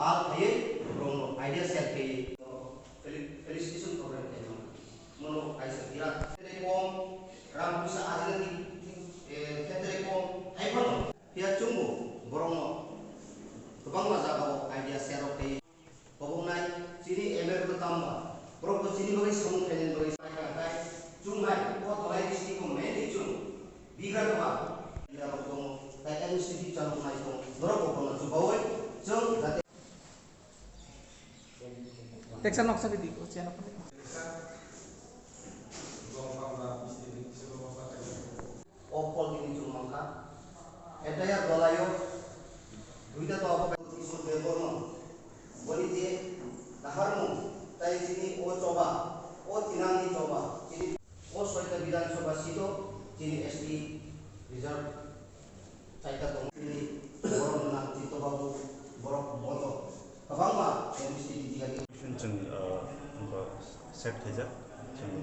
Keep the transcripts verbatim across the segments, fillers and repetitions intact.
Abo khaiwi borokno idea share khaiwi felicitation program khaima. Mono kaisa birat khetre kom, ram puisa ajina di, eh, khetre kom, hai phano. Phiya chwngbo borokno kwbangma jagao idea share rok khaiwi. Koboknai chini M L A bo tamba, borok bo chini bagwi samung khainani bagwi sai kha, tai chwng hai o Dholai district o mainly chwng bigra kwbang bigra rok tongo, tai administrative chaloknai tong, norok bo bono chubaui chwng jate. Teksa noksa video, channel. O pol tini chwng mankha. Entire Dholai o duita to abo Kishore Debbarma. Boni je naharmung tai chini o choba, o thinangni choba, chini o soita Bidhan Sabha seat o chini S T reserve chaita tong. Chini borok nang Chitto Babu borok bono kwbangma M S T ni jigani. Chwng, uh, set khaijak. Chwng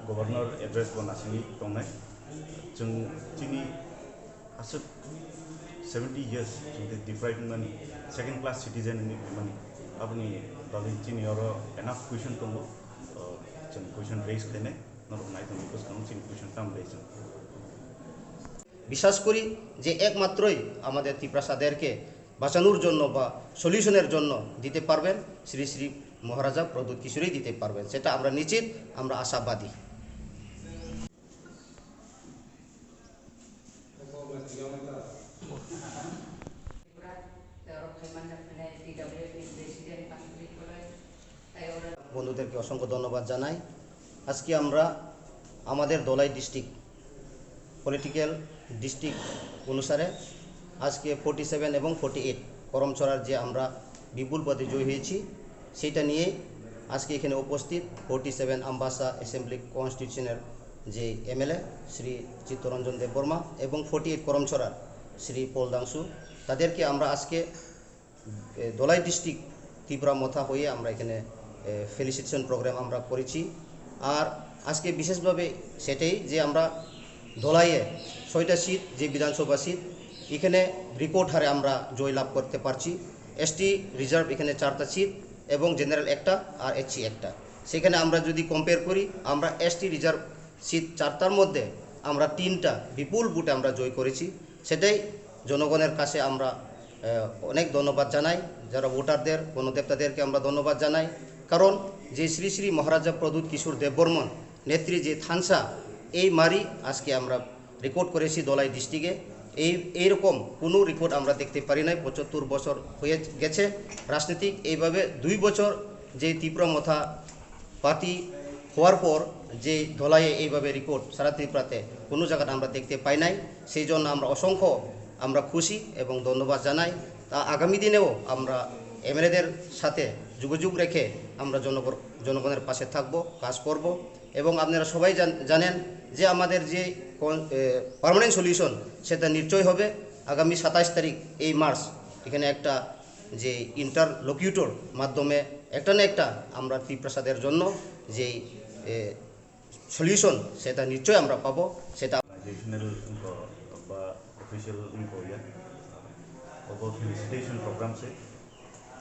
governor address bo nasingwi tongnai. Chwng chini aswk seventy years chwng tei deprive wngmani, second class citizen wngwi phaimani. Aboni bagwi chini oro enough question tongo. Uh, chwng question raise khainai, norok nai tongwi bwskango chini question tamo raise wngkha. বিশ্বাস করি যে একমাত্রই আমাদের তিপ্রাসাদেরকে বাঁচানোর জন্য বা সলিউশনের জন্য দিতে পারবেন শ্রী শ্রী মহারাজা প্রদ্যুৎ কিশোরই দিতে পারবেন, সেটা আমরা নিশ্চিত, আমরা আশাবাদী। বন্ধুদেরকে অসংখ্য ধন্যবাদ জানাই। আজকে আমরা আমাদের ধলাই ডিস্ট্রিক্ট পলিটিক্যাল ডিস্ট্রিক্ট অনুসারে আজকে ফর্টি সেভেন এবং ফর্টি এইট করমছড়ার যে আমরা বিপুল পদে জয়ী হয়েছি, সেইটা নিয়েই আজকে এখানে উপস্থিত ফর্টি সেভেন আমবাসা অ্যাসেম্বলি কনস্টিটিউশনের যে এমএলএ শ্রী চিত্তরঞ্জন দেববর্মা এবং ফর্টি এইট করমছড়ার শ্রী পল দাংশু, তাদেরকে আমরা আজকে এ, ধলাই ডিস্ট্রিক্ট তিপ্রা মথা হয়ে আমরা এখানে, এ, ফেলিসিটেশন প্রোগ্রাম আমরা করেছি। আর আজকে বিশেষভাবে সেটাই যে আমরা ধলাইয়ে ছয়টা সিট, যে বিধানসভা সিট, এখানে রেকর্ড হারে আমরা জয়লাভ করতে পারছি। এসটি রিজার্ভ এখানে চারটা সিট এবং জেনারেল একটা আর এসসি একটা। সেখানে আমরা যদি কম্পেয়ার করি, আমরা এসটি রিজার্ভ সিট চারটার মধ্যে আমরা তিনটা বিপুল ভোটে আমরা জয় করেছি। সেটাই জনগণের কাছে আমরা, আহ, অনেক ধন্যবাদ জানাই, যারা ভোটারদের, গণদেবতাদেরকে আমরা ধন্যবাদ জানাই। কারণ যে শ্রী শ্রী মহারাজা প্রদ্যুৎ কিশোর দেববর্মন নেত্রী যে থানসা, এই মারি আজকে আমরা রেকর্ড করেছি ধলাই ডিস্ট্রিক্টে। এই, এইরকম কোনো রেকর্ড আমরা দেখতে পারি নাই, পঁচাত্তর বছর হয়ে গেছে রাজনীতিক। এইভাবে দুই বছর যে তিপ্রা মথা পার্টি হওয়ার পর যে ধলাইয়ে এইভাবে রেকর্ড সারা ত্রিপুরাতে কোনো জায়গাতে আমরা দেখতে পাই নাই। সেই জন্য আমরা অসংখ্য আমরা খুশি এবং ধন্যবাদ জানাই। তা আগামী দিনেও আমরা এমএলএদের সাথে যোগাযোগ রেখে আমরা জনগণ, জনগণের পাশে থাকব, কাজ করব। এবং আপনারা সবাই জান-, জানেন যে আমাদের যে কন-, এ, পার্মানেন্ট সলিউশন সেটা নিশ্চয় হবে। আগামী সাতাইশ তারিখ এই মার্চ এখানে একটা যে ইন্টারলোকিউটর মাধ্যমে একটা না একটা আমরা তিপ্রাসাদের জন্য যে, এ, সলিউশন সেটা নিশ্চয় আমরা পাবো। সেটা অর্গানাইজেশনাল বা অফিসিয়াল ইনকোয়ারি, ওগো felicitation programme say.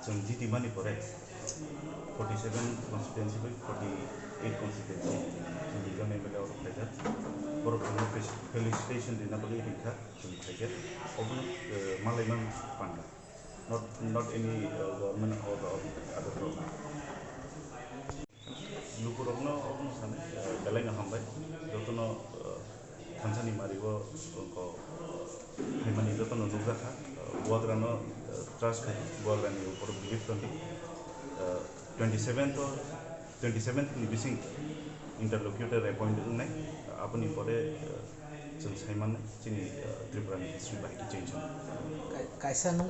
Chwng jiti mani pore forty seven constituency bai forty eight constituency chwng duijon M L A oro khlaijak. Borok chwngno fe-, felicitation rina bagwi rikha, chwng khlaijak. Obono, eh, malaiman panda. Not, not any, eh, government or the other government. Lukurokno obono sani, eh, belai no hambai. Jotono, eh, thansani mario, ko, phaimani jotono nukjakha. Eh, buagrano, eh, trust khai, buagrani upor believe tongdi. Eh, twenty seventh o, twenty seventh ni bising interlocutor appoint wngnai. Aboni pore, eh, chwng saimannai chini, eh, Tripura ni history bahai khe change wngkha. Kai-, kaisa nung